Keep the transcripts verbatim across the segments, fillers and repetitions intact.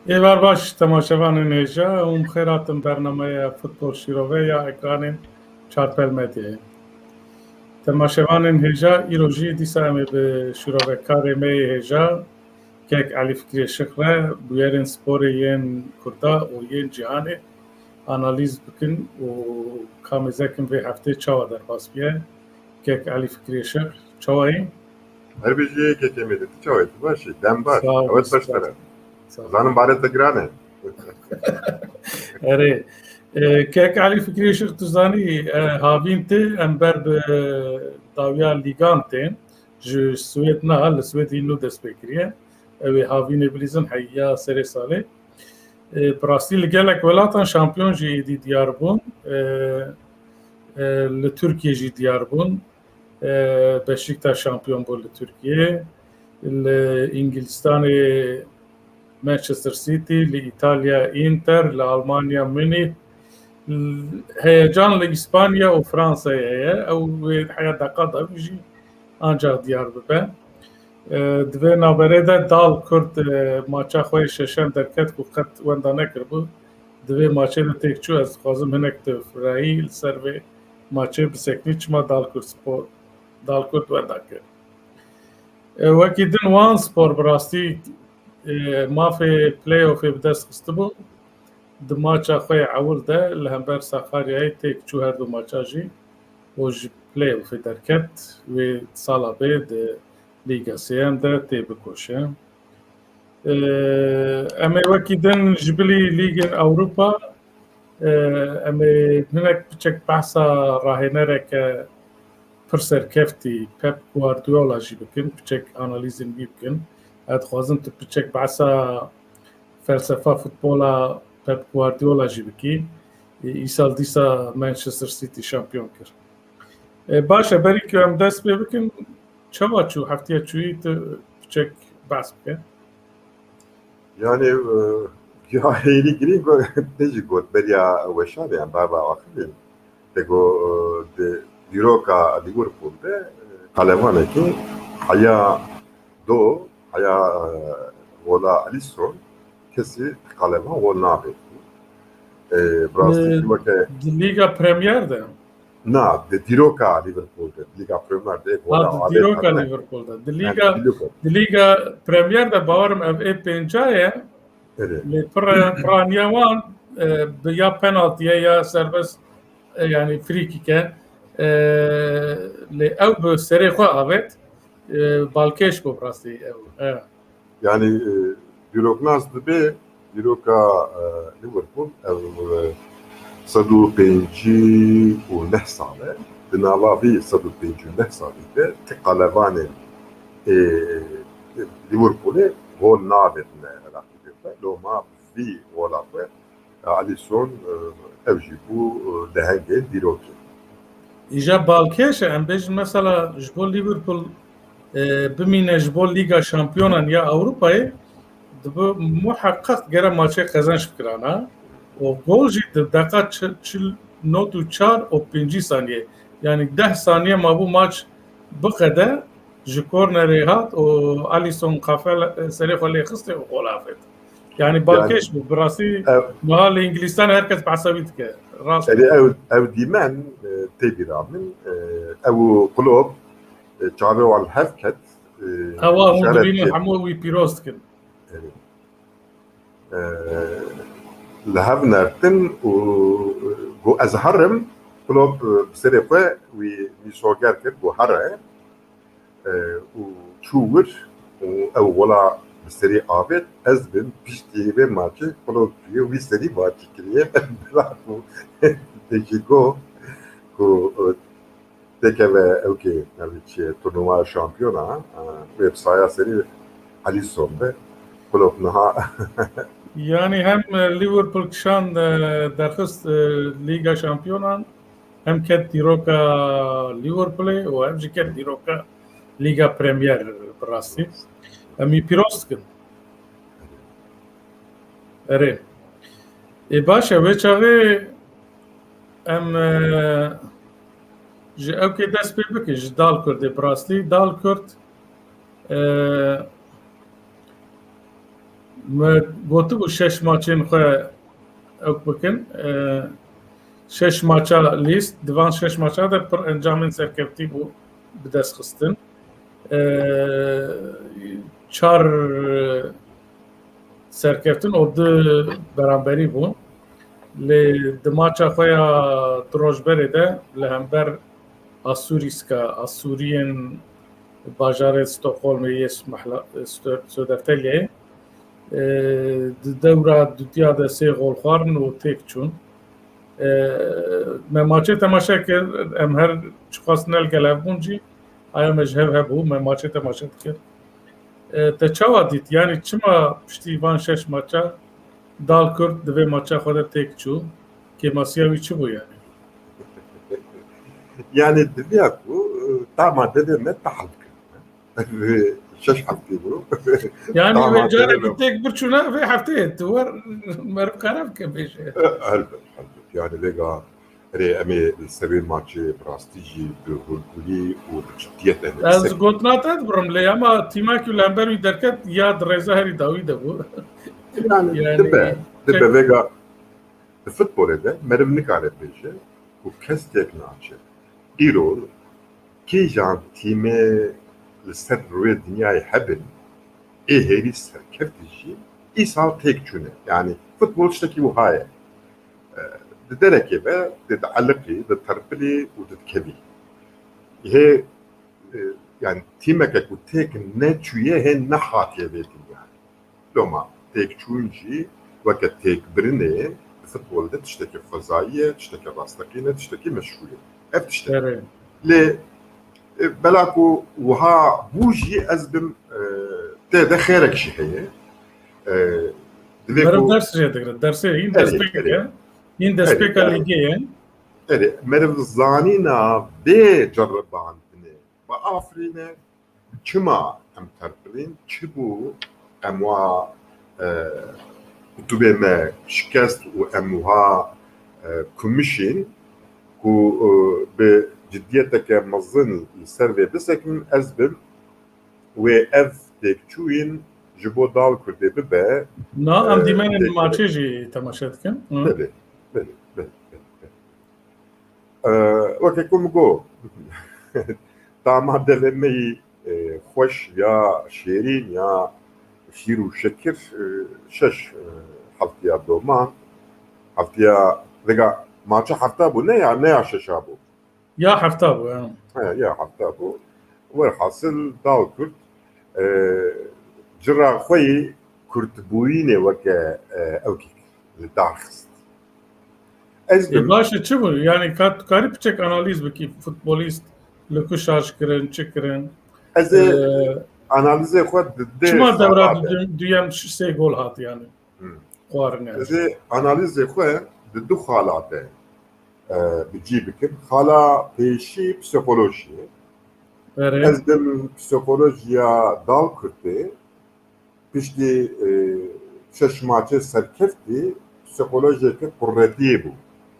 Êvar baş temaşevanên hêja û bi xêr hatin bernameya Futbol Şîrove ya ekranên Çarpel Medyayê. Temaşevanên hêja, îro jî dîsa em ê bi şîrovekarê me yê hêja, Kek Elî Fikrî Şix re bûyerên sporê yên Kurda û yên cîhanê analîz bikin û ka mêzekin vê heftê çawa derbas bûye. Kek Elî Fikrî Şix, çawa yî? Her bijî kekê me de, tu çawa yî? Tu baş î? Dem baş. Sağ ol, evet, baş sağ ol. Sağ ol. Zanim barê te giran e. Erê. E, Kek Elî Fikrî Şix, tu zanî, e, havîn tê, em ber bi dawiya lîgan tên. Ji Swêd na, li Swêd hîn nû dest pê kiriye. Ew ê havînê bilîzin heya serê salê. E, bi rastî li gelek welatan şampiyon jî êdî diyar bûn. E, e, li Tirkiyê jî diyar bûn. E, Beşiktaş şampiyon bû li Tirkiyê. Li Îngilistanê Manchester City, li Îtalya Inter, li Almanya Munîh. Heyecan li Îspanya û Fransayê heye. Ew wê heya deqa dawî jî ancax diyar bibe. E, di vê navberê de Dal Kurd, e, maça xwe yê şeşem derket ku qet wenda nekiribû. Di vê maçê de têk çû, ez dixwazim hinek tu firehî li ser vê maçê biseknî, çima Dal Kurd Spor, Dal Kurd wenda kir. E, wekî din Wan Spor bi rastî, e, mafê playoffê bi dest xistibû. Di maça xwe yê ewil de li hember Sakaryayê têk çû her du maça jî û ji playoffê derket, wê sala bê di Lîga Sêyem de tê bikoşe. Ee, em ê wekî din ji bilî Lîgên Ewropa, ee, em ê hinek piçek behsa rahênereke pir serkeftî Pep Guardiola jî bikin, piçek analîzên wî bikin. Ez dixwazim tu piçek behsa felsefa futbola Pep Guardiola jî bikî. Îsal dîsa Manchester City şampiyon kir. E, baş e, berî ku em dest pê bikin, çawa çû, heftiya çûyî tu piçek behs bike? Yani, e, ya hêrî girîng go-, te jî got, beriya weşanê em berba axivîn. Te got, e, di dîroka Liverpool de, e, qelevanekî heya do, heya, e, gola Alisson, kesî qelevan gol navêt. E, bi rastî Ee, jî weke di Lîga Premier de? Na, di dîroka Liverpool de, Lîga Premier de gola Ha, di avêt dîroka hatine. Liverpool de. Di Yani Lîga, dîroka. Di Lîga Premier de bawerim ev ê pênca ye. Erê. Lê pira, piraniya wan, e, bi ya penaltî ye ya serbest, e, yani free kick e. E, lê ew bi serê xwe avêt, e, balkêş bû bi rastî ew. E. Yani, e, dîroknas dibe, dîroka, e, Liverpool ev, e, sed û pêncî û neh sal e. Di nava vî sed û pêncî û neh salî de ti qelevanên, e, Liverpoolê gol navêtine rakibê xwe. Loma vî gola xwe, e, Alisson, e, ev jî bû, e, lehengê dîrokê. Îja balkêş e, em bêjin mesela ji bo Liverpool, e, bimîne ji bo Lîga Şampiyonan ya Ewropayê, dibe muheqeq gere maçê qezenç bikirana. Û gol jî di deqa çi-, çil, not û çar û pêncî saniye. Yani deh saniye mabû maç biqede, ji kornerê hat û Alisson kafe le-, serê xwe lê xistê û gol avêt. Yani Yani balkêş bû. Bi rastî ev niha li Îngilîstan her kes behsa wî dike. Rast. Yani ev, ev dîmen, e, tê bîra min, e, ew û Klopp, e, çavê wan hev ket, e, Ewa hûn işaret dibînin, kir. Hemû wî pîroz dikin. Yani, e, li hev nertin û, e, got, "Ez herim." Klopp, e, bi serê xwe wî, wî soger kir, got, "Here." E, û çû wir û ew wela bi serî avêt, ez bim piştî vê maçê Klopp çûye wî serî maçî kiriye. Bila ku tê jî got ku, e, têkeve ew kê, ev çi ye, turnuva şampiyona, e, wê bi saya serî Alisson be. Klopp niha Yani hem, e, Liverpool kişand, e, derxist, e, Lîga Şampiyonan, hem ket dîroka Liverpoolê û hem jî ket dîroka Lîga Premier bi rastî. Em wî pîroz dikin. Erê. Ê baş e, wê çaxê em, e, ji ew kê dest pê bikin, ji Dal Kurdê bi rastî. Dal Kurd, e, Me gotibû şeş maçên xwe ewk bikin. E, şeş maça lîst, di van şeş maça de pir encamên serkevtî bû bi dest xistin. E, çar serkeftin û du beramberî bûn. Lê di maça xwe ya du roj berê de li hember Asûrîska, Asûriyên bajarê Stockholmê yê Mehla-, Sö-, Södertäljeyê, e, di dewra dudiya de sê gol xwarin û têk çûn. E, me maçê temaşe kir, em her çiqas ne li gel hev bûn jî, aya me ji hev hebû, me maçê temaşe dikir. E, te çawa dît? Yanî çima piştî van şeş maça Dalkurd di vê maça xwe de têk çû? Kêmasiya wî çi bû yanî? Yani diviya ku, e, tama devê me tahil kirine. Şeş heftê bû. Yani Tamam, vê carê tamam. bi têk birçûne vê hefteyê tu wer meriv kare bike bêje. Elbet, elbet. Yani vêga erê em ê li ser vê maçê bi rastî jî bi hûrgulî û bi ciddiyet em ê Ez ser- gotina te dibirim lê ama tîmekî li hember wî derket ya di rêza herî dawî de bû. Yani, Yani, dibe, dibe şey- vêga di futbolê de meriv nikare bêje ku kes têk naçe. Îro kîjan tîmê li ser rûyê dinyayê hebin, ê hêrî serkevtî jî îsal têk çûne. Yani futbol tiştekî wiha ye. E, di derekê ve dê dieliqî, diterpilî û didikevî. Hê, e, yani tîmeke ku têk neçûye hê nehatiye vê dinyayê. Loma têkçûn jî weke têkbirinê di futbolê de tiştekî xwezayî ye, tiştekî rasteqîn e, tiştekî meşhûr e. Ev tiştek. Erê. Lê, e, bela ku wiha bû jî ez bim, e, tê de xêrek jî heye. E, divê Meriv ku ders jê digre. Dersê hîn Erê, destpêk erê. e. Hîn destpêka Erê, erê. lîgê ye. Erê, meriv zanîna vê ceribandinê biafirîne. Çima em terpilîn? Çi bû? Em wa, e, qutubê me şikest û em wiha, e, kumişîn ku, e, bi ciddiyeteke mezin li ser vê bisekin, ez bim wê ev têkçûyîn ji bo Dalkurdê bibe. Na em Ee, dîmenên peki. Maçê jî temaşe dikin. Hı. Belê, belê, belê, belê, belê. Ee, weke ku min got, tama devê me yî, e, xweş ya şêrîn ya şîr û şekir, e, şeş, e, heftiya doman, heftiya vêga maça hefta bû, ne ya, ne ya şeşa bû. Ya hefta bû, ya. He, ya hefta bû. Werhasil Dalkurd, e, cira xwe yî kurdbûyînê weke, e, ewkî li dar xist. Ez E, baş e, çi bû? Yani ka-, karî piçek analîz bikî, futbolîst li ku şaş kirin, çi kirin? Ez E, ê analîzê xwe di dê Çima dewra xala de. du-, duyem ş-, sê gol hat yani? Hmm. Xwarine. Ez ê analîzê xwe di du xala de, e, bi cî bikim. Xala pêşî psîkolojiyê. Erê. Ez bim psîkolojiya Dalkurtê, piştî, e, şeş maçê serkeftî psîkolojiyeke quretiyê bû.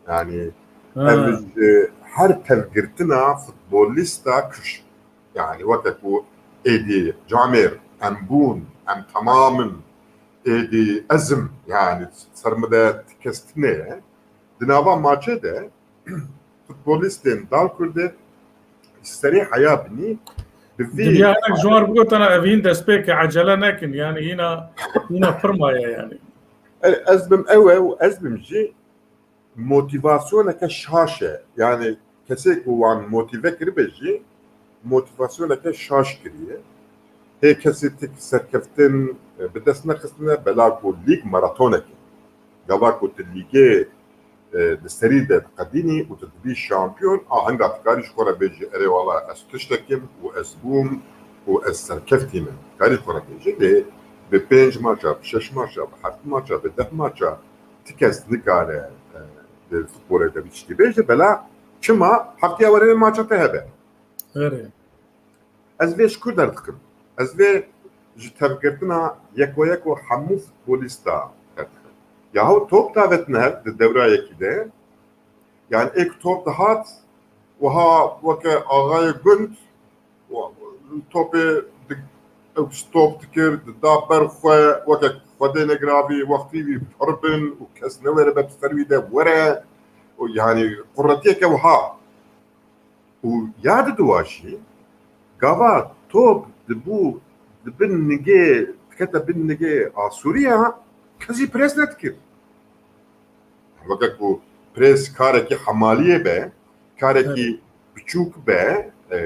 Yani Ha. ev ji her tevgirtina futbolîsta kiş. Yani weke ku êdî camêr em bûn, em temam in, êdî ez im, yani ser min de tikestine ye. Di nava maçê de futbolîstên Dalkurdê serê heya binî bi vî Dinya hinek ji wan re bigotana ev hîn destpêk e, ecele nekin. Yani hîna, hîna pir maye yani. E, ez bim ew e û ez bim jî motivasyoneke şaş e. Yani kesê ku wan motive kiribe jî motivasyoneke şaş kiriye. Hê kesê tik serkeftin, e, bi dest nexistine, bela ku lîg maratoneke. Gava ku tu lîgê, e, di serî de diqedînî û tu dibî şampiyon, a hinga tu karî ji xwe re bêjî, erê wala ez tiştek im û ez bûm û ez serkeftî me. Karî ji xwe re bêjî, lê bi pênc maça, bi şeş maça, bi heft maça, bi deh maça ti kes nikare, e, di futbolê de bi tiştî bêje, bela çima heftiya were maça te hebe. Erê. Ez vê ji ku derdikim? Ez vê ji tevgirtina yeko yeko hemû futbolîsta derdikim. Yahu top davetine hev di dewra yekî de, yani êk top dihat, wiha weke axayê gund, topê di-, ew stop dikir, dida ber xwe, weke Xwedê negiravî, wextî wî pir bin û kes newere be bi ser wî de were. Û yanî quretiyeke wiha. Û ya diduwa jî gava top dibû di bin nigê, dikete bin nigê Asûriya, kesî pres nedikir. Weke ku pres karekî hemaliyê be, karekî Evet. biçûk be, e,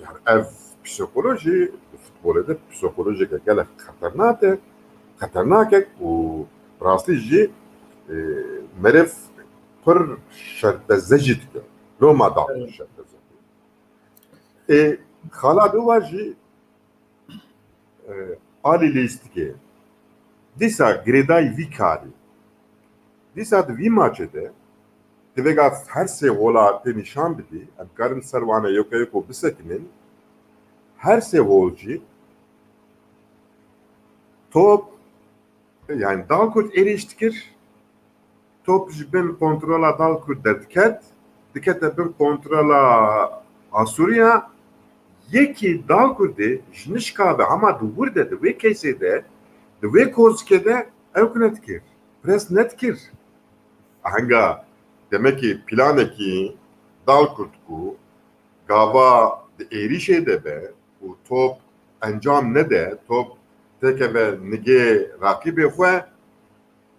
yani ev psîkolojî, futbolê de psîkolojîke gelek xeternak e, xeternak e û rastî jî, e, meriv pir şerteze jî dike. Loma da Evet. şerteze. E, xala diwa jî, e, alî lîstikê. Dîsa girêdayî vî karî. Dîsa di vî maçê de, di vêga her sê hola tê nîşan bidî, em karin ser wane yoke yoko bisekinin, her sê hol jî top, yani Dalkurt êrîş dikir, top ji bin kontrola Dalkurt derdiket, dikete bin kontrola Asûriya, yekî Dalkurdê ji nişka ve hema di wir de, di wê kesê de, di wê kozikê de ew ku nedikir, pres nedikir. Ahenga demekî planekî Dalkurt ku gava di êrîşê de be û top encam nede, top têkeve nigê raqîbê xwe,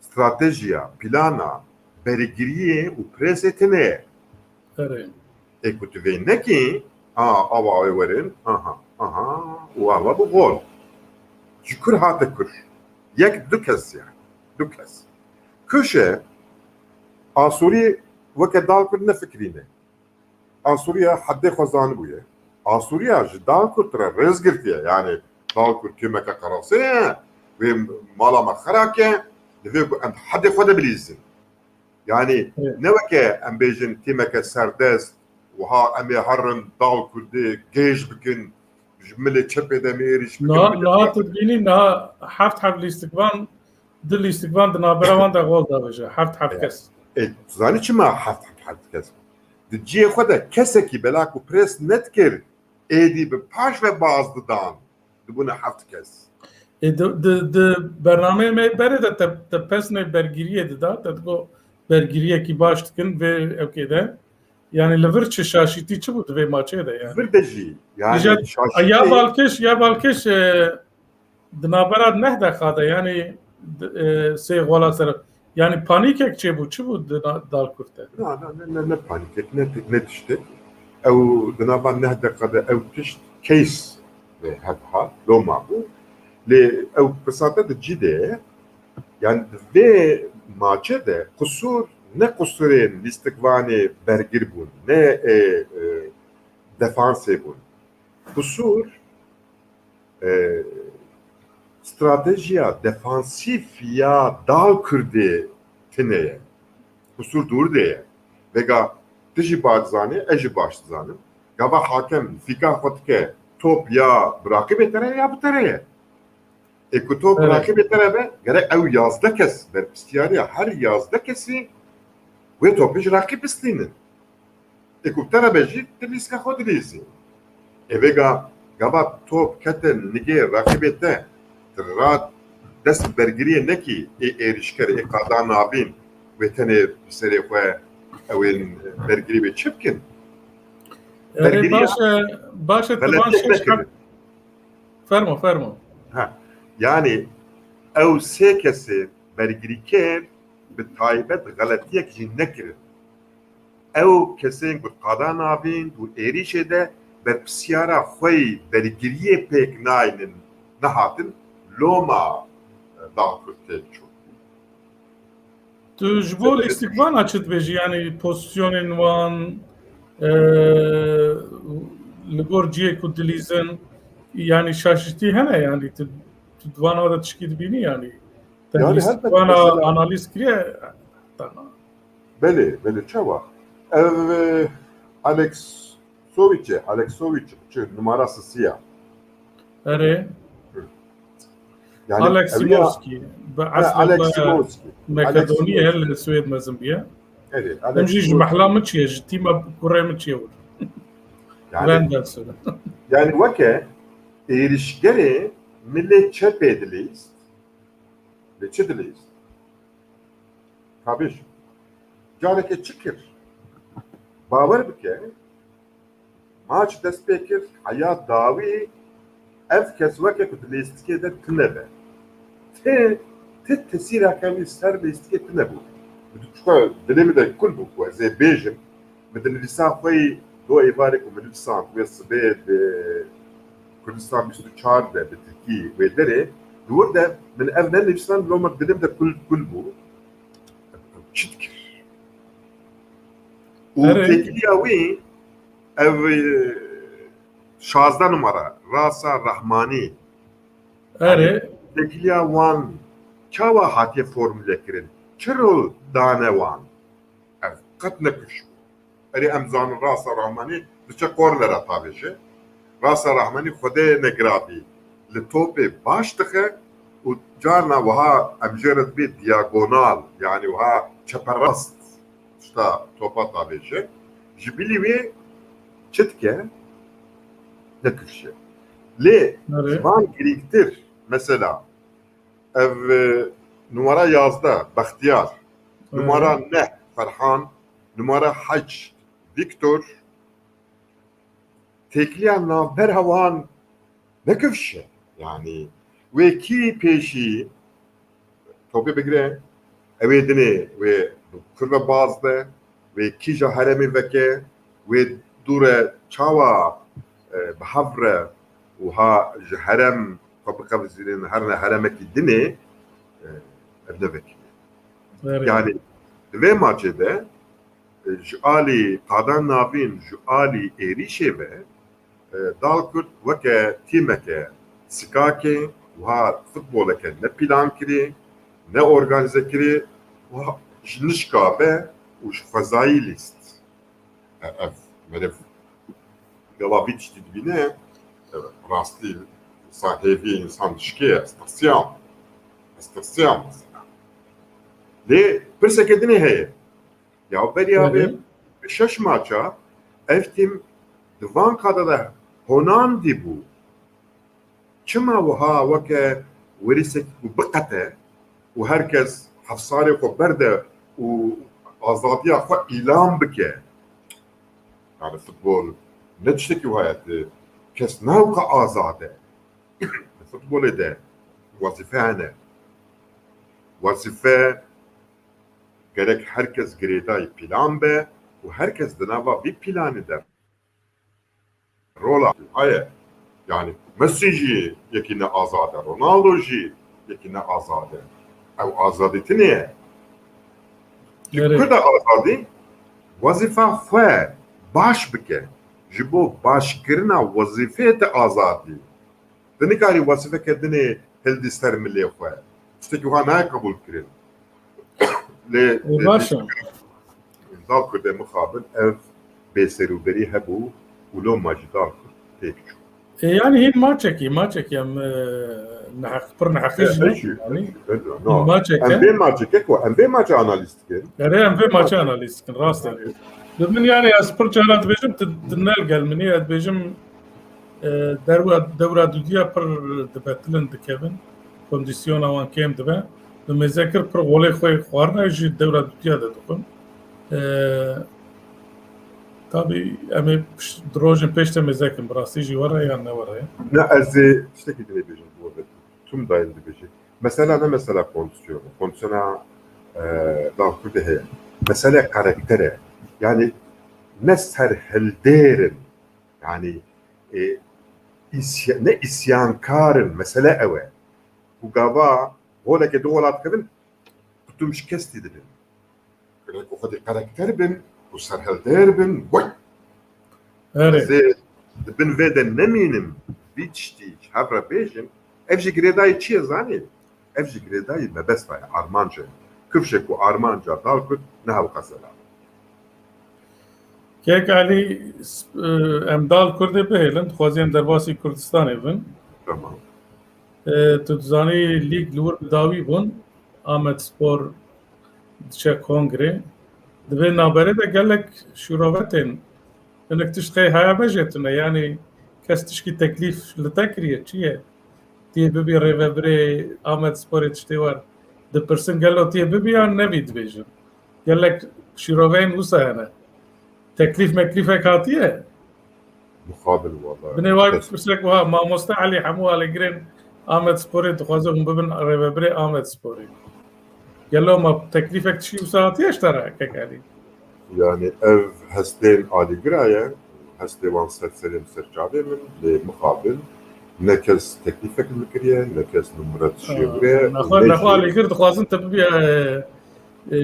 stratejiya, plana bergiriyê û presê tune ye. Erê. Ê ku tu vê nekî, a, ava wê werin, aha, aha, û ava bi gol. Ji kur hate kur. Yek, du kes yani. Du kes. Kuşe, Asûrî weke Dalkurt nefikrîne. Asûriya hedê xwe zanibûye. Asûriya ji Dalkurt re rêz girtiye. Yani Dalkurt kêmeke qerasê ye. Wê mala me xera ke, divê ku em hedê xwe de bilîzin. Yani Evet. ne weke em bêjin kêmeke serdest, wiha em ê herin Dalkurdê gêj bikin, ji milê çepê de em ê êrîş bikin. Niha, niha tu dibînî, niha heft heft lîstikvan, du lîstikvan di navbera wan de gol davêje. Heft heft kes. E, tu zanî çima heft heft heft kes? Di cihê xwe de kesekî bela ku pres nedikir, êdî bi paş ve baz didan, dibûne heft kes. E, di, di, di bernameyê me berê de te, te pesnê bergiriyê dida, te digo bergiriyekî baş dikin vê ewkê de. Yani li vir çi şaşîtî çi bû di vê maçê de yani? Vir de jî, yani Îja, şaşîtî ya balkêş, ya balkêş, e, di navbera neh deqa de yani, d-, e, sê gola ser. Yani panîkek çêbû, çi bû di na-, Dalkurt de? Na, na, ne, ne, ne panîkek, ne ti-, ne tiştek. Ew di nava neh deqa de ew tişt case ve hevha, loma bû. Lê ew pirsate di cî de ye. Yani di vê maçê de qusûr ne qusûrên lîstikvanê bergir bûn, ne, e, e, defansê bûn. Qusûr, e, stratejiya defansîf ya Dalkurdê tune ye. Qusûr dûr de ye. Vêga tu jî baş dizanî, ez jî baş dizanim. Gava hakem fîka xwe dike, top ya bi raqîbê te re ya bi te re ye. Ê ku top Evet. raqîbê te re be, gerek ew yazdeh kes berpirsiyariya her yazdeh kesî wê topê ji raqîb bistînin. Ê ku bi te re be jî, tu lîska xwe dilîzî. Ê vêga gava top kete nigê raqîbê te, tu ra dest bergiriyê nekî, ê êrîşker, ê qada navîn, wê tenê bi serê xwe ew ên bergirî wê çi bikin? Erê, Bergiriya baş e, baş e, tu van xeletiyek şeş nekiriye. Fermo, fermo. Ha, yani ew sê kesê bergirîkêr bi taybet xeletiyek jî nekirin. Ew kesên ku qada navîn û êrîşê de berpirsiyara xwe yî bergiriyê pêk naynin, nehatin loma, e, Dalkurt têk çûn. Tu ji bo lîstikvana çi dibêjî? Yanî pozisyonên wan, e, li gor cihê ku dilîzin, yanî şaşîtî hene, yanî tu, tu di vana de tişkî dibînî, yanî te Yanî helbet lîstikvana mesela analîz kiriye? Belê, belê, çawa? Ev, e, Alex Sovic e, Alex Sovic, çi, numara sisiya. Erê. Hı. Yani, Alex ew ya Simovski. Bi Ha, eslê Alex xwe Simovski. Makedonî Alex ye, Simovski. Li Swêd mezin bûye. Evet, Alex Em jî ji Simovski. Mehla min çiye, ji tîma kurê min çiye wir. Yani, Wenders. Yani weke êrişgerê milê çepê dilîst, Lê çi dilîst? Ka bêjim. Careke çi kir? Bawer bike, maç dest pê kir, heya dawî ev kes weke ku di lîstikê de tune be. Ti, ti tesîreke wî ser lîstikê tune bû. Çika dilê min de kul bû ku ez ê bêjim, min di nivîsa xwe yî do êvarê ku min nivîsand, wê sibê di Kurdistan bîst û çar de bi tirkî wê derê, di wir de min ev nenivîsand, loma dilim de kul kul bû. Çi dikir? Û Erê. têkiliya wî ev, e, şazdeh numara, Rasa Rahmanî. Erê. Têkiliya wan çawa hatiye formule kirin? Çi rol dane wan? Ev qet ne pişt bû. Erê, em zanin Rasa Rahmanî diçe kornera tavêje. Rasa Rahmanî Xwedê negiravî li topê baş dixe û carna wiha em jê re dibê diagonal, yanî wiha çeperast tişta topa tavêje. Ji bilî wê çi dike? Nekifşe. Lê Erê. ji van girîngtir, mesela, ev, e, numara yazdeh, Bextiyar. Erê. Numara neh, Ferhan. Numara heşt, Viktor. Têkiliya navber hewan nekifşe. Yanî wê kî pêşî topê bigire, ew ê dinê wê bi kur ve baz de, wê kîja heremê veke, wê dû re çawa, e, bi hev re wiha ji herem xwe biqevizînin, herine heremekî dinê, e, ev ne vekirî ye. Erê. Yanî di vê maçê de, e, ji alî qada navîn, ji alî êrîşê ve, e, Dalkurd weke tîmeke sikakê, wiha futboleke ne pîlankirî, ne organîzekirî, wiha ji nişka ve û ji xwezayî lîst. E, ev meriv gava vî tiştî dibîne, e, rastî însan hêvî însan dişkê, ez tirsiyam. Ez tirsiyam mesela. Lê pirseke dinê heye. Ya beriya vê Erê. şeş maça ev tîm di van qada de honandî bû. Çima wiha weke wêrîsek ku biqete û her kes hefsarê xwe berde û azadiya xwe îlan bike? Yani futbol ne tiştekî wiha ye, kes ne wika azad e. Li futbolê de wezîfe hene. Wezîfe gerek her kes girêdayî plan be û her kes di nava vî planê de rola heye. Yani Messi jî yekî ne azad e, Ronaldo jî yekî ne azad e. Ew azadî tune ye. Erê. Kurda azadî wezîfa xwe baş bike. Ji bo başkirina wezîfê te azadî. Te nikarî wezîfeke dinê hildî ser milê xwe. Tiştekî wiha nayê qebûl kirin. Lê, Ê, lê baş e. Dalkurdê mixabin ev bêserûberî hebû û loma jî Dalkurd têk çû. E, yani hîn maçekî, maçekî em, e, neheq, pir neheqî E, jî ne, eşî, yani. Eşî, no. Hîn maçeke. Em vê maçeke ku, em vê maçê analîz dikin. Erê, em vê maçê analîz dikin, rast e. Bi min yani ez pir cara dibêjim, tu, tu ne li gel min î, ez dibêjim, e, derwa, dewra dudiya pir dibetilin dikevin. Kondisyona wan kêm dibe. Bi mêzekir pir golê xwe xwarine jî dewra dudiya de dixwin. E, Tabî em ê piş-, di rojên pêş de mêzekin, bi rastî jî were yan ne were ye. Ne, ez ê tiştekî dinê bêjim, bi we ve tüm dayîn dibêje. Mesela ne mesela kondisyon e. Kondisyona, e, Dalkurdê heye. Mesele karakter e. Yani ne serhildêr in. Yani, e, îsya-, ne îsyankar in. Mesele ew e. Ku gava goleke du gola dikevin, kutum şikestî dibin. Gerek xwedî karakter bin û serhildêr bin. Wey! Erê. Ez ê di bin vê de nemînim, vî tiştî ji hev re bêjim. Ev jî girêdayî çi ye zanî? Ev jî girêdayî mebesta ye, armanc e. Kifşek û armanca Dalkurd ne hewqa zelal. Kek Elî, s-, e, em Dalkurdê bihêlin, dixwazî em derbasî Kurdistanê bin. Tamam. E, tu dizanî lîg li wir bi dawî bûn. Amedspor diçe kongrê. Di vê navberê de gelek şûrovetên hinek tişt qey haya me jê tune. Yanî kes tişkî teklîf li te kiriye, çi ye? Tê bibî rêvebirê Amedsporê tiştê wer. Dipirsin gelo tê bibî yan nebî dibêjin. Gelek şîroveyên wisa hene. Teklîf meklîfek hatiye? Muqabil wala. Binê wayî pirsek wiha, mamoste Elî, hemû alîgirên Amed Sporê dixwaze hûn bibin rêvebirê Amed Sporê. Gelo ma teklîfek tişî wisa hatiye ji te re, kek Elî? Yani ev hestên alîgira ye, hestê wan ser serê min, ser çavê min, lê mixabin ne kes teklîfek min kiriye, ne kes min muret şêvire. Nexwe, nexwe alîgir dixwazin te bibî e, e,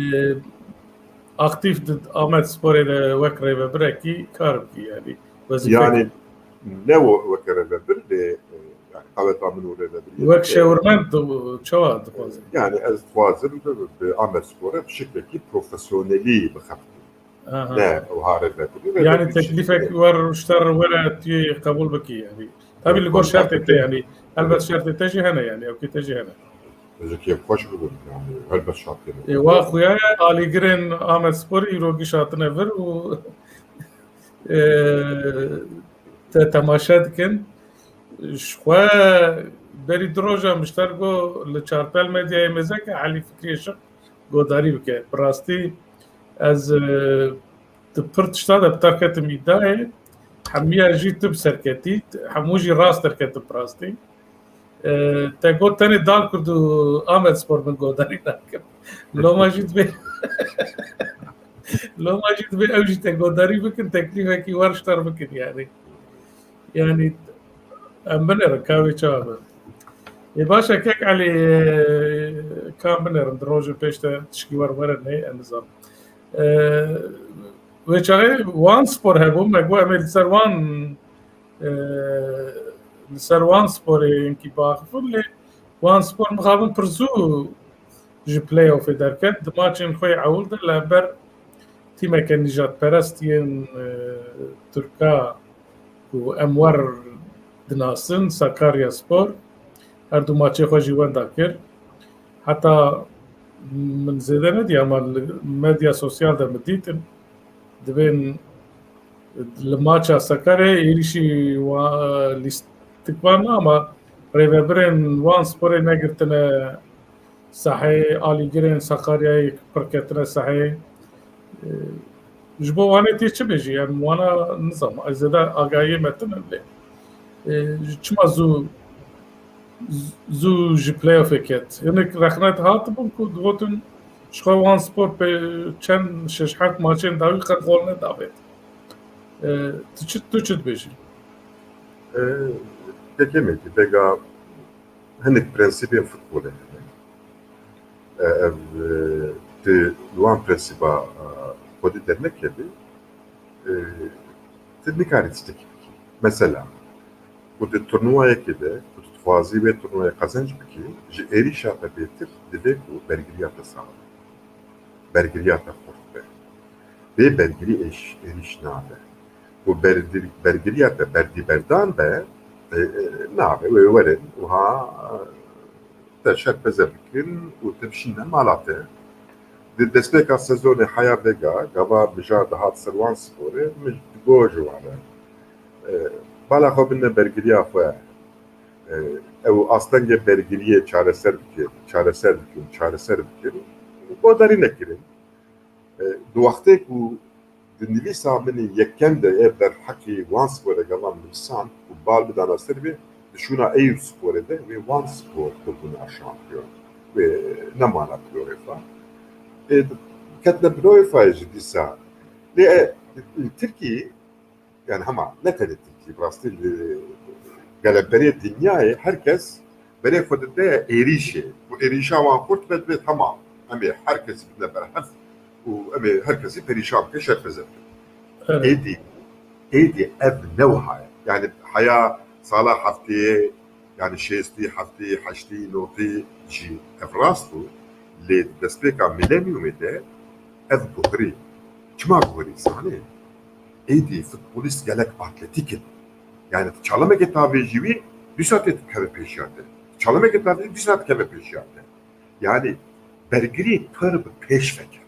aktîf di Amed Sporê de wek rêvebirekî kar bikî, yani wezîfek. Yani ne weke rêvebir lê, e, yani qaweta min û rêvebirî. Wek şêwirmend çawa dixwazin? Yani ez dixwazim bi Amed Sporê bi şeklekî profesyonelî bixebitînim. Ne wiha rêvebirî. Yani teklîfek wer ji te re were tu yê qebûl bikî yani. Tabî li gor şertê te yani. Elbet şertê te jî hene yani, ewkê te jî hene. Ez ê kêfxweş bibim yani. Helbet şertê me. Ê, wa xuya ye, alîgirên Amed Sporî îro giş hatine vir û, e, te temaşe dikin. Ji xwe berî du rojan min ji te re got li Çarpel Medyayê mêze ke Elî Fikriyê Şik godarî bike. Bi rastî ez, e, di pir tişta de bi te ketim îdayê. Hemiya jî tu bi ser ketî, hemû jî rast derketin bi rastî. E, te got tenê Dal Kurd û Amed Spor min godarî nakin. Loma jî dibê, loma jî dibê ew jî te godarî bikin, teklîfekî wer ji te re bikin yani. Yani em binêrin ka wê çawa be. Ê baş e kek Elî, e, ka em binêrin, di rojên pêş de tişkî wer were nê, em nizanim. E, wê çaxê Wan Spor hebû, me got em ê li ser wan, e, li ser Wan Sporê hinkî biaxifin, lê Wan Spor mixabin pir zû ji playoffê derket. Di maçên xwe yê ewil de li hember tîmeke nîjadperest yên, e, Tirka ku em wer dinasin, Sakarya Spor, her du maçê xwe jî wenda kir. Heta min zêde nedî, ama li medya sosyal de min dîtin. Dibên li maça Sakaryayê êrîşî wa-, lîstikvan, ama rêvebirên Wan Sporê negirtine saheyê, alîgirên Sakaryayê pir ketine saheyê. E, ji bo Wanê tê çi bêjî? Em wana nizam, ez zêde agahiyê me tune lê, e, çima zû, zû ji playoffê ket? Hinek rexnet hatibûn ku digotin ji xwe Wan Spor pê çend şeş heft maçên dawî qet gol nedavêt. E, tu çi, tu çi dibêjî? E, Kekê Mekî, vêga hinek prensîbên futbolê hene. E, ev, e, tu li wan prensîba, e, xwedî dernekevî, e, tu nikarî tiştekî bikî. Mesela, ku di turnuvayekê de, ku tu dixwazî wê turnuvayê qezenc bikî, ji êrîşa te bêtir divê ku bergiriya te sax be. Bergiriya te xurt be. Bê bergirî êş-, êrîş nabe. Ku berdir-, bergiriya te berdî berdan be, e, e, nabe. Wê werin wiha, e, te şerpeze bikin û te bişîne mala te. Di destpêka sezonê heya vêga, gava mijar dihat ser Wan Sporê, min digot ji wan re, e, bala xwe bine bergiriya xwe. E, ew astengê bergiriyê çareser bikin, çareser bikin, çareser bikin. Godarî nekirin. E, di wextê ku di nivîsa min ê yekem de ev derheqî Wan Sporê gava min nivîsand û bal bidana ser vê, di şûna Eyüp Sporê de wê Wan Spor bibûna şampiyon. Wê nemana playoffê. Ê, ketine playoffê jî dîsa. Lê, e, li Tirkî, yani hema ne tenê Tirkî, bi rastî li gelek berê dinyayê her kes berê xwe dide êrîşê. Û êrîşa wan xurt be, dibê temam. Em ê her kesî bidine berhev û em ê her kesî perîşan bikin, şerpeze bikin. Evet. Êdî, êdî ev ne wiha ye. Yani heya sala heftê, yani şêstî, heftî, heştî, notî jî ev rast bû. Lê di destpêka milenyumê de ev guhirî. Çima guhirî zanê? Êdî futbolîst gelek atletîk in. Yani tu çalemekê tavêjî wî, dîsa tê dikeve pêşiya te. Tu çalemekê tavêjî, dîsa dikeve pêşiya te. Yani bergirî pir bi pêş veket.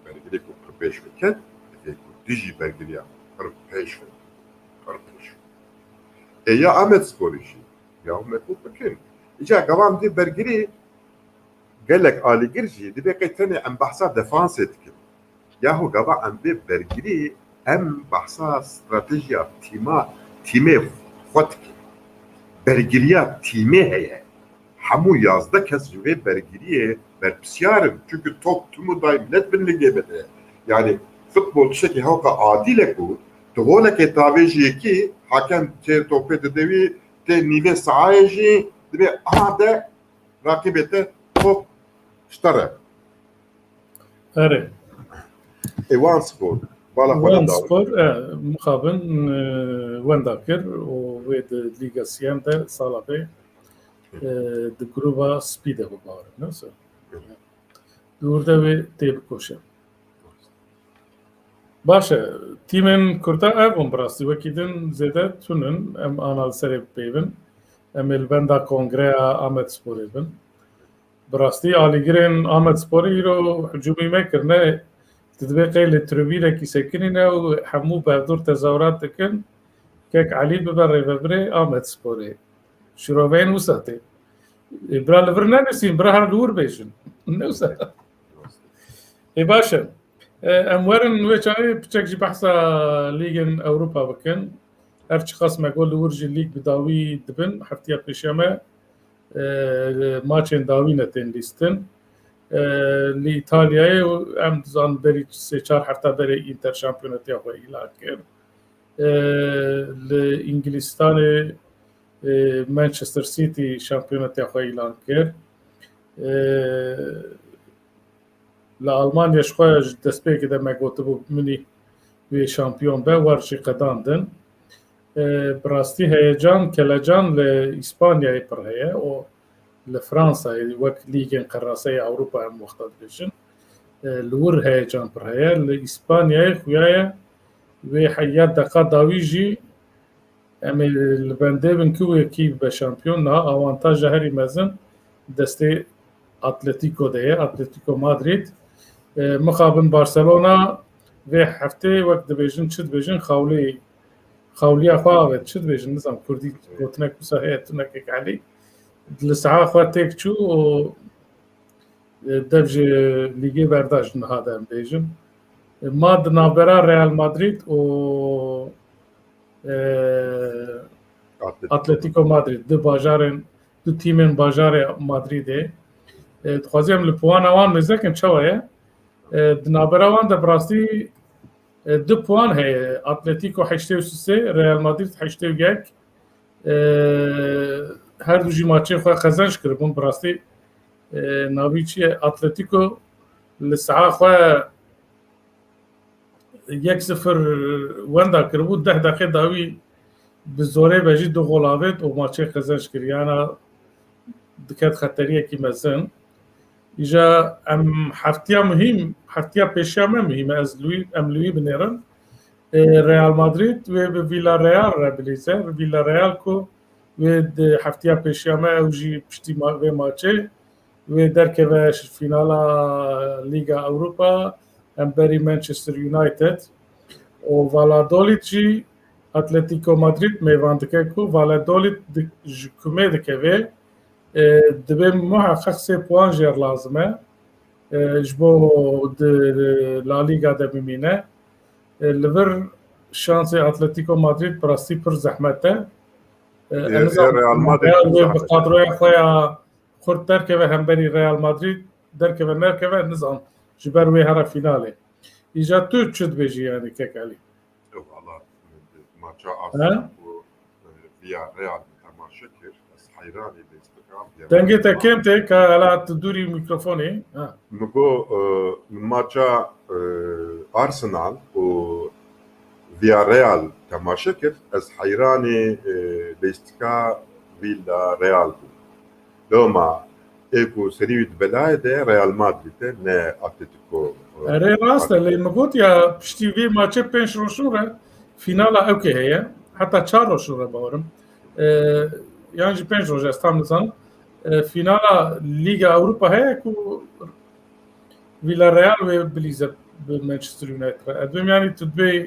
Bergirî ku pir pêş veket, divê ku dijî bergiriya pir pêş veket. Pir pêş veket. E ya Amed Sporî jî, ya me ku bikin. Îca gavan dê bergirî Gelek alîgir jî dibê qey tenê em behsa defansê dikin. Yaho gava em bê bergirî, em behsa stratejiya tîma, tîmê xwe dikin. Bergiriya tîmê heye. Hemû yazdeh kes ji vê bergiriyê berpisyar in. Çunku top tim û dayîm ne di bin ligê me de ye. Yani futbol tiştekî hewqa adîl e ku tu golekê tavê ji yekî, hakem tê topê dide wî, tê nîvê sahayê jî dibê aha de raqîbê te top ji te re. Erê. Ê, Wan Spor, bala xwe Wan dawî. Spor, e, mixabin, e, wenda kir û wê di Lîga Siyem de sala vê, e, di gruba spî de bû, bawer im, ne wisa? Di wir de wê tê bikoşe. Baş e, tîmên Kurda ev bûn, bi rastî wekî din zêde tunin, em ana li serê bipeyvin. Em ê li benda kongreya Amedsporê bin. Bi rastî alîgirên Amedsporê îro hicûmî me kirine, tu dibê qey li tribûnekî sekinîne û hemû bi hevdûr tezahûrat dikin, kek Elî bibe rêvebirê Amedsporê. Şîroveyên wisa tê. Ê, bira li vir nenusîn, bira her li wir bêjin. Ne wisa. Ê, baş e. E, em werin wê çaxê piçek jî behsa Lîgên Ewropa bikin. Her çiqas me got li wir jî lîg bi dawî dibin, heftiya pêşiya me, e, maçên dawî ne tên lîstin. E, li Îtalyayê em dizanin berî sê çar hefta berê Inter şampiyonetiya xwe îlan kir. E, li Îngilîstanê, e, Manchester City şampiyonetiya xwe îlan kir. E, Li Almanya ji xwe ji destpêkê de me gotibû Munîh wê şampiyon be, wer jî qedandin. E, bi rastî heyecan, kelecan li Îspanyayê pir heye û li Fransayê wek lîgên qeraseyê Ewropa em wexta dibêjin. E, li wir heyecan pir heye. Li Îspanyayê xuya ye wê heya deqa dawî jî Em ê li bendê bin ku yekî bibe şampiyon. Niha awantaja herî mezin destê Atletico de ye, Atletico Madrid. E, mixabin Barcelona vê heftê wek dibêjin, çi dibêjin, xawlî, xawliya xwe avêt, çi dibêjin, nizam kurdî gotinek wisa heye, tunekek Elî. Li saha xwe têk çû û e, dev ji lîgê berdaş niha de em bêjin. E, ma di navbera Real Madrid û, e, Atletico. Atletico Madrid, du bajarên, du tîmên bajarê Madridê. E, dixwazî em li puana wan nêzek in, çawa ye? E, di navbera wan de bi rastî, e, du puan heye. Atletico heştê û sê, Real Madrid heştê û yek. E, her du jî maçên xwe qezenc kiribûn. Bi rastî, e, navî çi ye? Atletico li saha xwe yek sifir wenda kiribû. Deh deqê dawî bi zorê be jî du gol avêt û maçê qezenc kir. Yana diket xeteriyekî mezin. Îja em heftiya muhîm, heftiya pêşiya me muhîm e, ez li wî, em li wî binêrin. E, Real Madrid wê bi Villarreal re bilîze. Villarreal ku wê di heftiya pêşiya me ew jî piştî ma-, vê maçê wê derkeve ji fînala Lîga Ewropa hemberî Manchester United û Valladolid jî Atletico Madrid mêvan dike ku Valladolid di-, ji kumê dikeve. E, dibê muheqeq sê puan jê re lazim e, e, ji bo di La Liga de bimîne. E, li vir şansê Atletico Madrid bi rastî pir zehmet e. E, Ê, em ê nizam Real Madrid Real pir wê bi zehmet e. Kadroya xwe ya xurt derkeve hemberî Real Madrid, derkeve nerkeve nizam ji ber wê here fînalê. Îja tu çi dibêjî, yanî kek Elî? Valla, maça He? Arsenal û, e, Villarreal temaşe kir. Ez heyranî lêstika Villarreal. Dengê te kêm tê, ka hela tu dûrî mîkrofonê. Ha. Min got, e, min maça, e, Arsenal û Villarreal temaşe kir. Ez heyranî, e, lêstika Villarreal bûm. Loma ê ku serî wî di belayê de Real Madrid e, ne Atletico, e, Erê, rast e, Madrid. Lê min got ya piştî vê maçê pênc roj re fînala ewkê heye. Heta çar roj re bawerim. E, yan jî pênc roj, ez tam nizanim. E, fînala Lîga Ewropa heye ku Villarreal wê bilîze bi Manchester United re. Ez dibêm, yanî tu dibê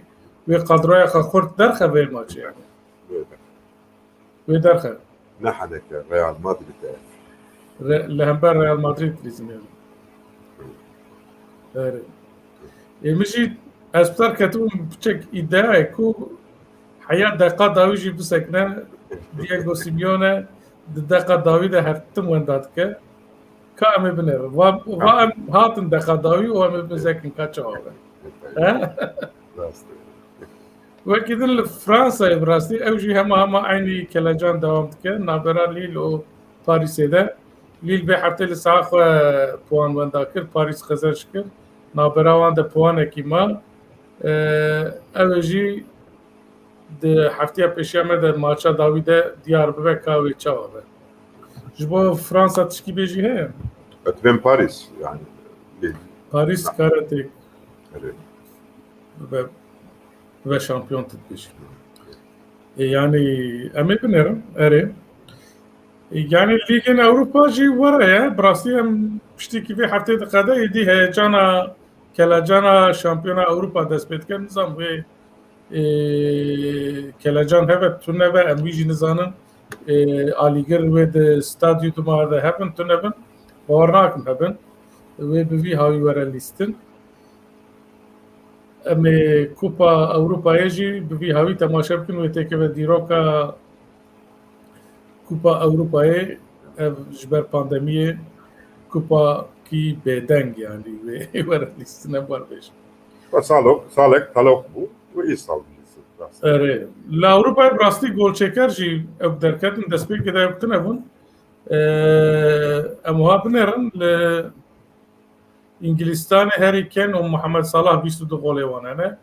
wê kadroya xwe xurt derxe vê maçê, yanî. Wê derxe. Wê derxe. Ne heneke Real Madrid e. Re, li hember Real Madrid lîzimê. Erê. Ê, min jî ez bi ser ketibûm piçek îdeayê ku heya deqa dawî jî bisekine, Diego Simeone di deqa dawî de her tim wenda dike. Ka em ê binêrin. Va, va em hatin deqa dawî û em ê bizekin ka çawa be. He? Wekî din li Fransayê bi rastî ew jî hema hema eynî kelecan dewam dike. Navbera Lille û Parîsê de. Lille vê heftê li saet xwe puan wenda kir, Parîs qezenc kir. Navbera wan de puanekî ma. Ew ê jî di heftiya pêşiya me de maça dawî de diyar bibe ka wê çawa be. Ji bo Fransa tişkî bêjî heye? Etibên Parîs, yani. Parîs kare tê bibe, bibe şampiyon tu dibêjî. E, yani em ê binêrin, erê. E, yani Lîgên Ewropa jî were ye. Bi rastî em piştî kî vê heftê diqede, êdî heyecana, kelecana şampiyona Ewropa dest pê dike. Nizam wê, e, kelecan hebe, tune be, em wî jî nizanin. E, alîgir wê di stadyuma de hebin, tune bin. Bawer nakim hebin. Wê bi vî hawî were lîstin. Em ê Kupa Ewropayê jî bi vî hawî temaşe bikin, wê têkeve dîroka Kupa Ewropayê, ev ji ber pandemiyê kupakî bêdeng, yanî wê were lîstine bar bêjin. Ve salok, salek talok bû. Ve îsal bî. Erê, li Ewropayê bi rastî golçêker jî ew derketin, destpêkê de ew tune bûn. Ee, em wiha binêrin, li Îngilîstanê Harry Kane û Mohamed Salah bîst û du golê wan hene.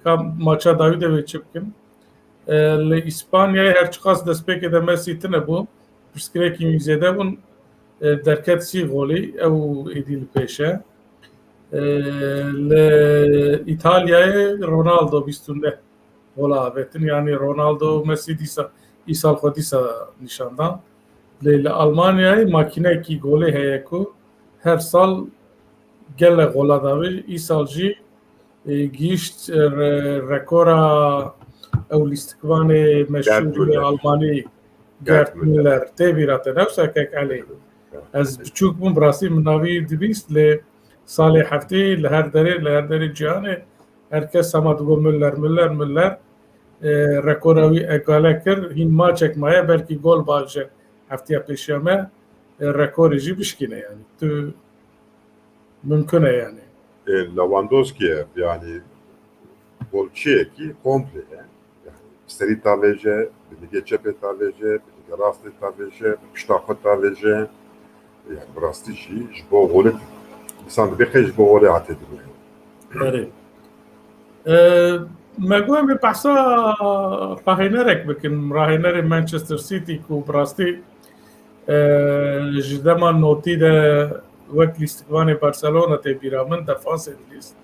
Ka maça dawî de wê çi bikin? E, li Îspanyayê her çiqas destpêkê de Messi tune bû, pirsgirêkî wî zêde bûn, e, derket sî golî, ew êdî li pêş e. E, li Îtalyayê Ronaldo bîst û neh gola avêtin, yanî Ronaldo û Messi dîsa, îsal xwe dîsa nîşan dan. Lê li Almanyayê makînekî golê heye ku her sal gelek gola davêj, îsal jî, e, gihîşt, e, re-, rekora ew lîstikvanê meşhûr Gerd Müller. Almanî, Gerd Gerd Müller. Müller. Tê bîra te, ne wisa kek Elî? Evet. Ez biçûk bûm, bi rastî min navî dibîst, lê salê heftê li her derê, li her derê cîhanê her kes hema digot Müller, Müller, Müller. E, rekora wî egale kir, hîn maçek maye, belkî gol bavêje heftiya pêşiya me, e, rekorê jî bişkîne, yanî. Tu mimkun e, yanî. E, Lewandowski ye, yanî golçiyekî komple ye. Yanî, bi serî tavêje, bi nigê çepê tavêje, bi nigê rastê tavêje, bi pişta xwe tavêje. Yani, bi rastî jî ji bo golê, insan dibê qey ji bo golê hate dinyayê. Erê. E, me got em ê behsa rahênerek bikin. Rahênerê Manchester City ku bi rastî, e, ji dema notî de wek lîstikvanê Barcelona tê bîra min, defansê dilîst.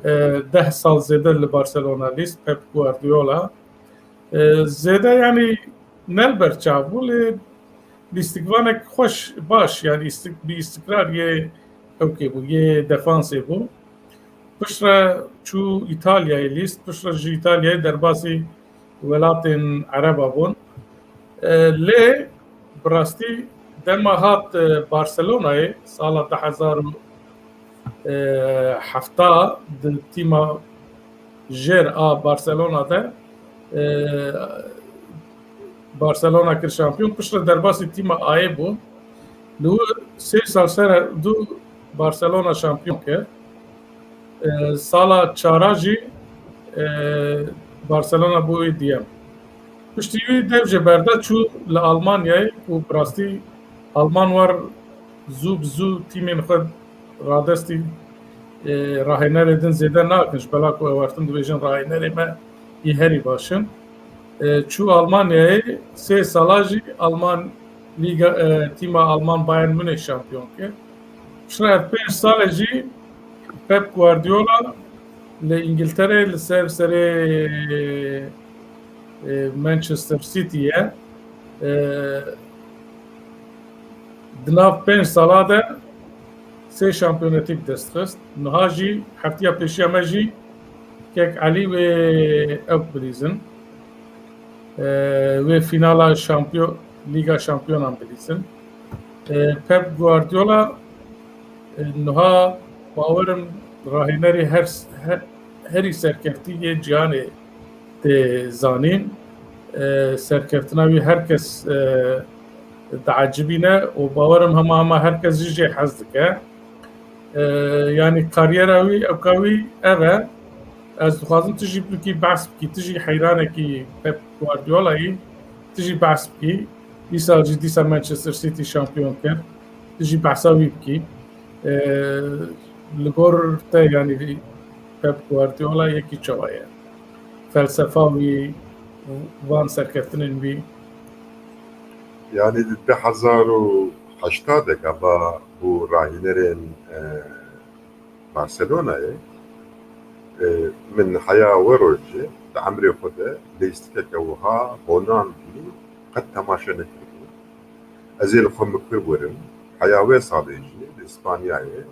E, deh sal zêde li Barcelona lîst, Pep Guardiola. E, zêde, yanî, ne li ber çav bû, lê lîstikvanek xweş, baş, yanî, îstik-, bi îstikrar yê ewkê bû, yê defansê bû. Piştre çû Îtalyayê lîst, piştre ji Îtalyayê derbasî welatên Ereba bûn. E, lê bi rastî dema hat, e, Barcelonayê sala du hezar û hefta di tîma jêr a Barcelona de, e, Barcelona kir şampiyon, piştre derbasî tîma A'yê bû. Li wir sê sal ser du Barcelona şampiyon kir. E, sala çara jî, e, Barcelona bû wê diyem. Piştî wî dev jê berda çû li Almanyayê û bi rastî Alman war zû bi zû tîmên xwe radestî, e, rahênerê din zêde nakin, ji bela ku ew her tim dibêjin rahênerê me yê herî baş in. E, çû Almanyayê sê sala jî Alman Lîga, e, tîma Alman Bayern Münih şampiyon kir. Piştre ev pênc sal e jî Pep Guardiola li Îngilterê li ser serê, e, Manchester City ye. E, di nav pênc sala de sê şampiyonetî bi dest xist. Niha jî heftiya pêşiya me jî kek Elî wê ew bilîzin. E, wê fînala şampiyon-, Lîga Şampiyonan bilîzin. E, Pep Guardiola, e, niha bawerim rahînerê her, her, herî serkeftî yê cîhanê tê zanîn. E, serkeftina wî her kes, e, diecibîne û bawerim hema hema her kes jî jê hez dike. E, yanî kariyera wî, ewka wî ev e. Ez dixwazim tu jî bilkî behs bikî, tu jî heyranekî Pep Guardiola'yî, tu jî behs bikî. Îsal jî dîsa Manchester City şampiyon kir. Tu jî behsa wî bikî. E, li gor te, yanî, Pep Guardiola yekî çawa ye? Felsefa wî, van serkeftinên wî? Yanî di du hezar û heşta de gava bû rahînerên, e, Barcelonayê, e, min heya we rojê di emrê xwe de leyîstikeke wiha bonan bî, qet temaşe nekiribû. Ez ê li xwe mikir werim, heya wê salê jî li Îspanyayê,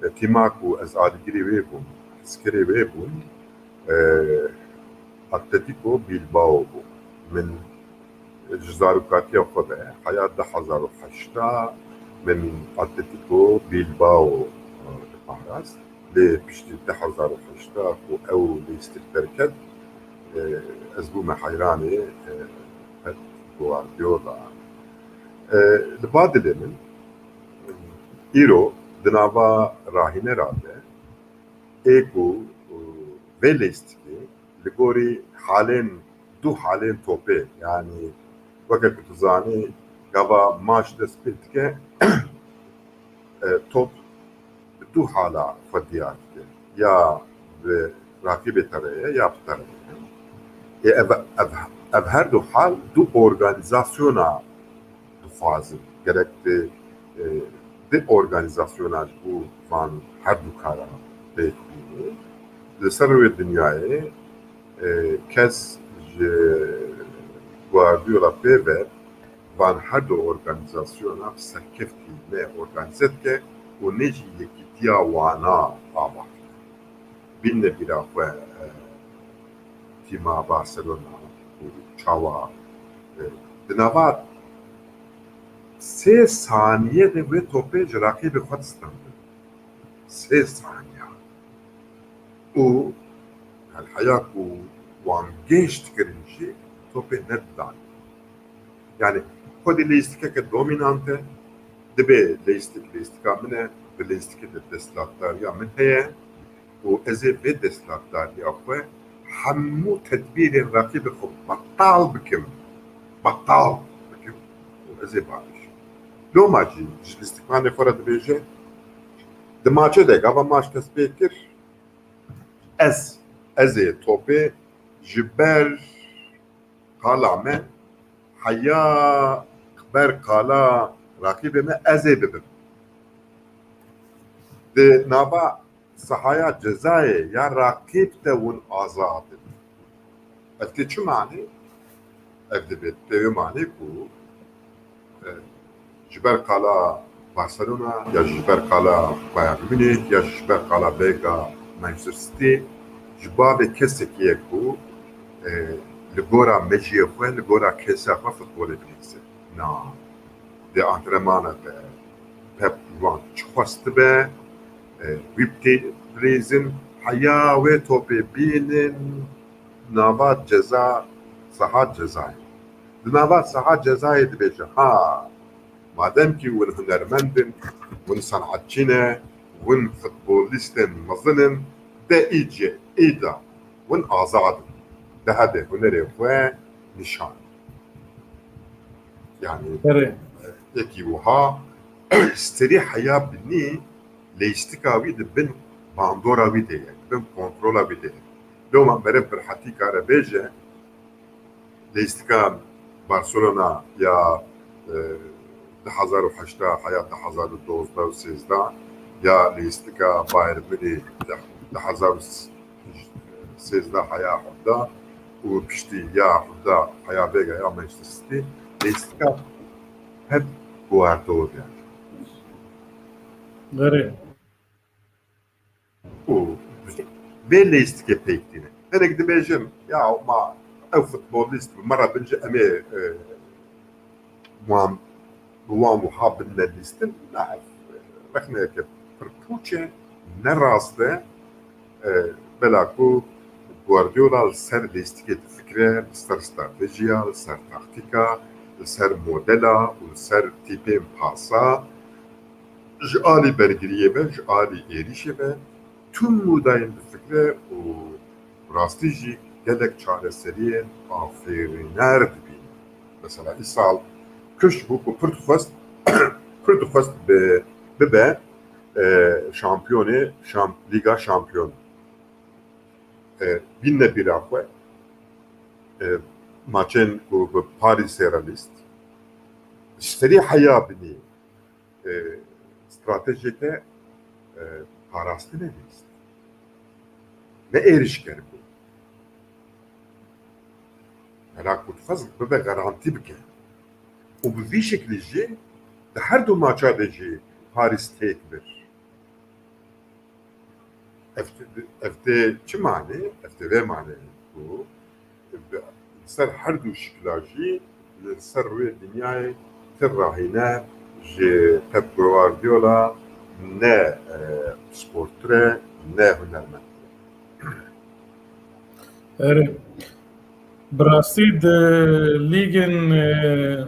e, tîma ku ez alîgirê wê bûm, hizkirê wê bûm, e, Atletico Bilbao bû. Min ji zarokatiya xwe ve, heya du hezar û heşta, min Atletico Bilbao, e, diparast. Lê piştî du hezar û heşta ku ew leyîstik derket, e, ez bûme heyranê, e, Pep Guardiola. E, li ba dilê min, îro di nava rahînera de ê ku, e, vê leyîstikê li gorî halên du halên topê, yanî weke ku tu zanî gava maç dest pê dike, e, top bi du hala xwe diyar dike. Ya bi raqîbê te re ye ya bi te re ye. Ê ev, ev, ev her du hal du organîzasyona dixwazin. Gerek tu, e, du organîzasyona ji bo van her du kara pêk bînî. Li ser rûyê dinyayê, e, kes ji Guardiola pê ve van her du organîzasyona bi serkeftî ne organîze dike û ne jî yekîtiya wana ava dike. Bînne bîra xwe, e, tîma Barcelona û çawa, e, di nava sê saniye de wê topê ji raqîbê xwe distandin. Sê saniya. Û her heya ku wan gêj dikirin jî topê nedidan. Yanî xwedî leyîstikeke dominant e, dibê leyîstik leyîstika min e, di leyîstikê de desthilatdariya min heye û ez ê vê desthilatdariya xwe hemû tedbîrên reqîbê xwe betal bikim, betal bikim û ez ê bavêjim. Loma jî ji lîstikvanê xwe re dibêje, di maçê de gava maç dest pê kir, ez, ez ê topê ji ber qala me, heya ber qala raqîbê me ez ê bibim. Di nava sahaya cezayê ya raqîb de hûn azad in. Ev tê çi manê? Ev dibe tê wê manê ku, e, ji ber qala Barcelona ya ji ber qala Bayern Munich ya ji ber qala bêga Manchester City, ji bavê kesekî ye ku, e, li gora mejiyê xwe, li gora kesa xwe futbolê bilîze. Na, di antrenmana de Pep wan çi xwestibe, e, wî bi tê bilîzin, heya wê topê bînin nava ceza, saha cezayê. Di nava saha cezayê dibêje, ha, madem kî hûn hunermend in, hûn sanetçî ne, hûn futbolîstên mezin in, de îce, îda, hûn azad in. De hebe hunerê xwe nîşan. Yanî, erê, yekî wiha, serî heya binî leyîstika wî di bin bandora wî de ye, di bin kontrola wî de ye. Loma meriv bi rehetî kare bêje, leyîstika Barcelona ya, e, du hezar û heşta heya du hezar û dozdeh û sêzdeh ya leyîstika Bayern Munich du hezar û sêzdeh heya hevdeh û piştî ya hevdeh heya vêga ya Manchester City, leyîstika Pep Guardiola. Erê. Û vê leyîstikê pêk tîne. Hinek dibêjin, ya ma ew futbolîst bi me re bin jî em ê, e, wan wan wiha bidine lîstin, na, ev rexneyeke pir pûç e, ne rast e. E, bela ku Guardiola li ser lîstikê difikire, li ser stratejiya, li ser taktîka, li ser modela û li ser tîpên pasa, ji alî bergiriyê ve, ji alî êrîşê ve, tûm û dayîn difikire û rastî jî gelek çareseriyên afêrîner dibîne. Mesela îsal kişt bû ku pir dixwest, pir dixwest bi, bibe, e, şampiyonê, şamp-, Lîga Şampiyon. E, bînne bîra xwe, e, maçên ku bi Parîsê re lîst, ji serî heya binî, e, stratejiyeke, e, parastinê lîst. Ne êrişker bû. Mela ku dixwest bibe garantî bike. Û bi vî şeklî jî di her du maça de jî Parîs têk bir. Ev, ev tê çi mane? Ev tê vê mane ku bi, li ser her du şikla jî li ser rûyê dinyayê ti rahîne ji Pep Guardiola ne, e, sporttir e, ne hunermend. Erê. Bi rastî di lîgên, e,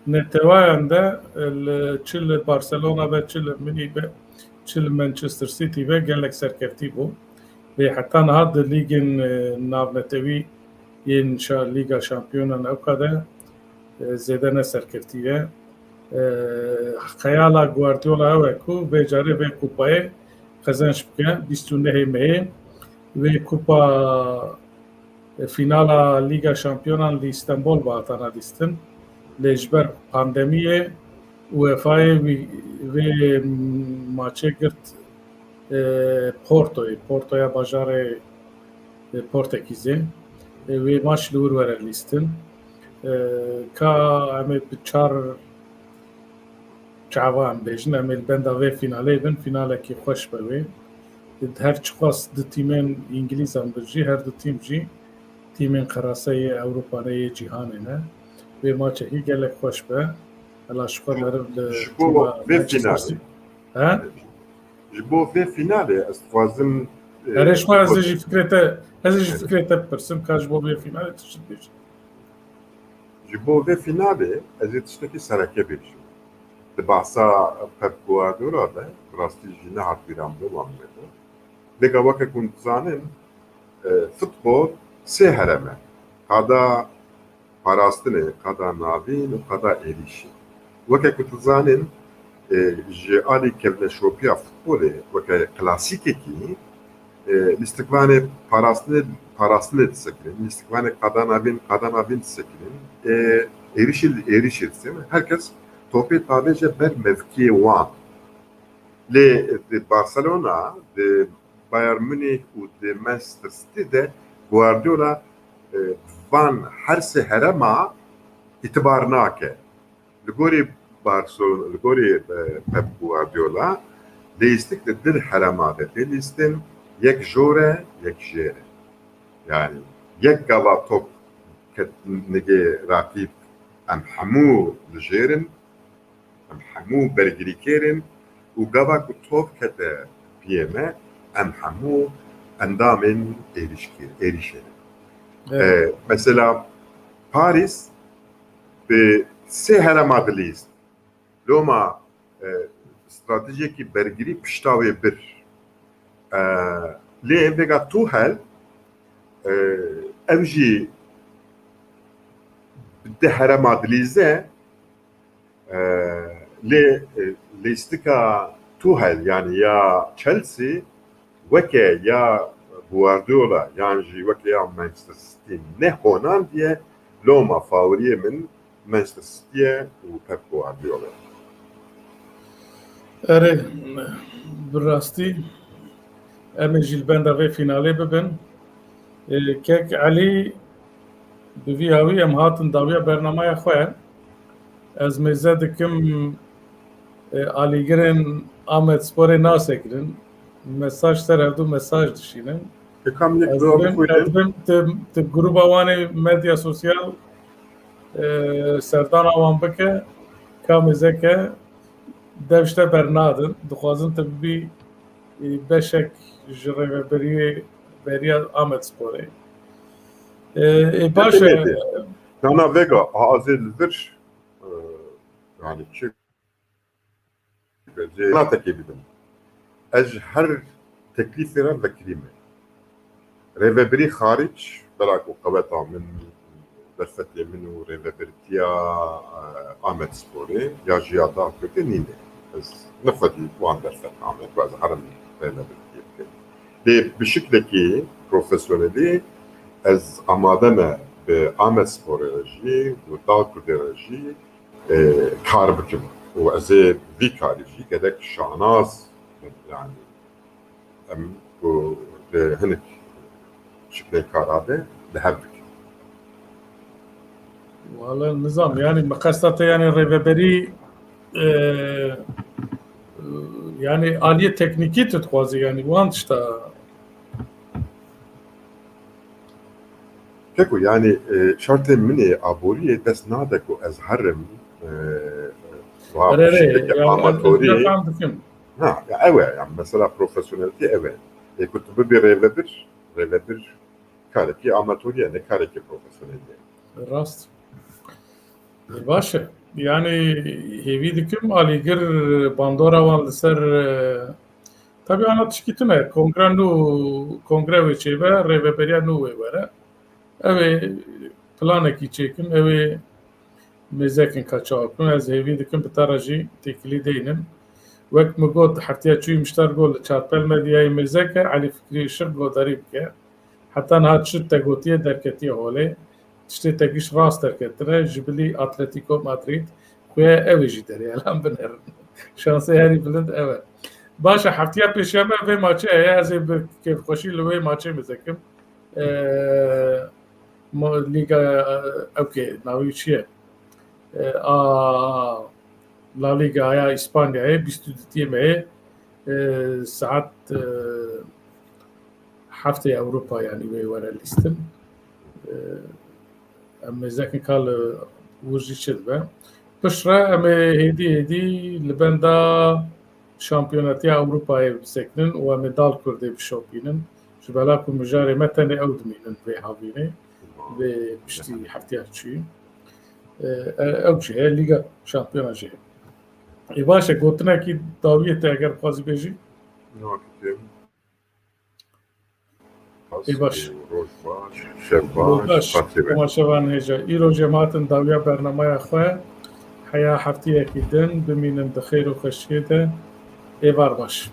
netewayan de, e, li, çi li Barcelona be, çi li Munî be, çi li Manchester City be, gelek serkeftî bû. Lê heta niha di lîgên, e, navnetewî yên şa-, Lîga Şampiyonan ewka de, e, zêde ne serkeftî ye. E, xeyala Guardiola ew e ku vê carê vê kupayê qezenc bike, bîst û nehê mehê. Wê kupa, e, fînala Lîga Şampiyonan li Îstenbol bihatana lîstin. Lê ji ber pandemiyê UEFAyê wî, vê maçê girt, e, Portoyê, Portoya bajarê, e, Portekîzê. E, wê maç li wir were lîstin. E, ka em ê bi çar çava em bêjin, em ê li benda vê fînalê bin, fînalekî xweş be wê. Her çiqas du tîmên Îngilîzan bin jî, her du tîm jî tîmên qeraseyê Ewropanê yê cîhanê ne. Wê maçekî gelek xweş be. Hela ji xwe meriv li Ji bo tîma vê Manchester fînalê. City. He? Ji bo vê fînalê ez dixwazim, e, Erê, ji xwe ez ê jî fikrê te, ez ê jî Evet. fikrê te bipirsim, ka ji bo vê fînalê tişt bêjî. Ji bo vê fînalê ez ê tiştekî sereke bêjim. Di bahsa Pep Guardiola de, bi rastî jî nehat bîra min, loma min nebû. Lêka weke ku hûn dizanin, e, futbol sê herem e. Qada parastinê, qada navîn û qada êrîşê. Weke ku dizanin, e, ji alî kevneşopiya futbolê, weke klasîkekî, e, lîstikvanê parastinê, parastinê disekirin, lîstikvanê qada navîn, qada navîn disekirin, e, êrîşî, êrîşî disekirin. Her kes topê davêje ber mevkiyê wan. Lê di Barcelona, di Bayern Munîh û di Manchester City de Guardiola, e, van her sê herema îtibar nake. Li gorî Barcelona, li gorî, e, Pep Guardiola, lîstik di du herema de tê lîstin, yek jor e, yek jêr e. Yani yek gava top ket nigê rakîb, em hemû li jêr in, em hemû bergirîkêr in û gava ku top kete piyê me, em hemû endamên êrîşkê-, êrîşê ne. Evet. E, mesela Parîs bi sê herema dilîst. Loma, e, stratejiyekî bergirî pişta wê bir. E, lê vêga Tuchel, e, ev jî bi di herema dilîze, e, lê, e, lîstika Tuchel, yani ya Chelsea, weke ya Guardiola, yan jî weke ya Manchester City ne honandiye, loma favoriyê min Manchester City ye û Pep Guardiola ye. Erê, bi rastî em ê jî li benda vê fînalê bibin. Ê, kek Elî, bi vî hawî em hatin dawiya bernameya xwe. Ez mêze dikim, ê, alîgirên Amedsporê nasekirin. Mesaj ser hevdu mesaj dişînin. Hikam yek Ez dua dibim, bixwînin. ez dibim ti, ti gruba wan ê medya sosyal, e, serdana wan bike. Ka mêzeke dev ji te bernadin. Dixwazin tu bibî, e, beşek ji rêveberiyê, beriya Amedsporê. E, e, baş e. Nana Vega, a, ez ê li vir, e, yani çi, ez ê natekê bibim. Ez ji her teklîfê re vekirî me. Rêvebirî xaric, bela ku qeweta min, derfetê min û rêvebirtiya, e, Amedsporê ya jî ya Dawkurê nîne. Ez ne xwedî wan derfet name ku ez herim rêvebirtiyê bikim. Lê bi şiklekî profesyonelî ez amade me bi Amedsporê re jî û Dawkurdê re jî, e, kar bikim. Û ez ê vî karî jî gelek şanaz bim. Yani em ku di hinek şiklên kara de li hev bikin. Wala nizam, yani miqesta te yani rêveberî, e, yani aliyê teknîkî tu dixwazî yani wan tişta. Keko, yani, e, şartê min ê aboriyê dest nade ku ez herim, e, Erê, erê, şekleke ya, amatorî. Ez, ez fam dikim. Ha, ya ew e, yani mesela profesyonelîtê ew e. Ê ku tu bibî rêvebir, rêvebir karekî amatorî ye, ne karekî profesyonelî ye. Rast. Baş e. Yani hêvî dikim alîgir bandora wan li ser, e, tabii ana tişkî tune. Kongre nû, kongre wê çêbe, rêveberiya nû wê were. Ew ê planekî çêkim, ew ê mêzekin ka çawa bikim. Ez hêvî dikim bi te re jî têkilî deynim. Wek min got, heftiya çûyî min ji te re got li Çarpel Medyayê mêzeke Elî Fikrî Işık godarî bike. Heta niha çi te gotiye derketiye holê. Tiştê te giş rast derketine, ji bilî Atletico Madrid xuya ew ê jî derê elan binerin. Şansê herî bilind ew e. Baş e, heftiya pêşiya me vê maçê heye, ez ê bi kêfxweşî li wê maçê mêzekim. E, mo-, Lîga, e, ew kê, navî çi ye? E, a, La Ligaya Îspanyayê bîst û dutiyê mehê, e, saet, e, heftê Ewropa, yani wê were lîstin. E, em mêzekin ka li wir jî çi dibe. Piştre em ê hêdî hêdî li benda şampiyonetiya Ewropayê bisekinin û em ê Dalkurdê bişopînin. Ji bela ku mijarê me tenê ew dimînin vê havînê, vê piştî heftiya çûyî. E, e, ew jî heye, Lîga Şampiyona jî heye. Ê baş e, gotinekî dawiyê te eger bixwazî bêjî? Ê baş. Roj baş, şev baş, baş. Temaşevan hêja. Îro jê me hatin dawiya bernameya xwe. Heya heftiyekî din bimînin di xêr û xweşiyê de. Êvar baş.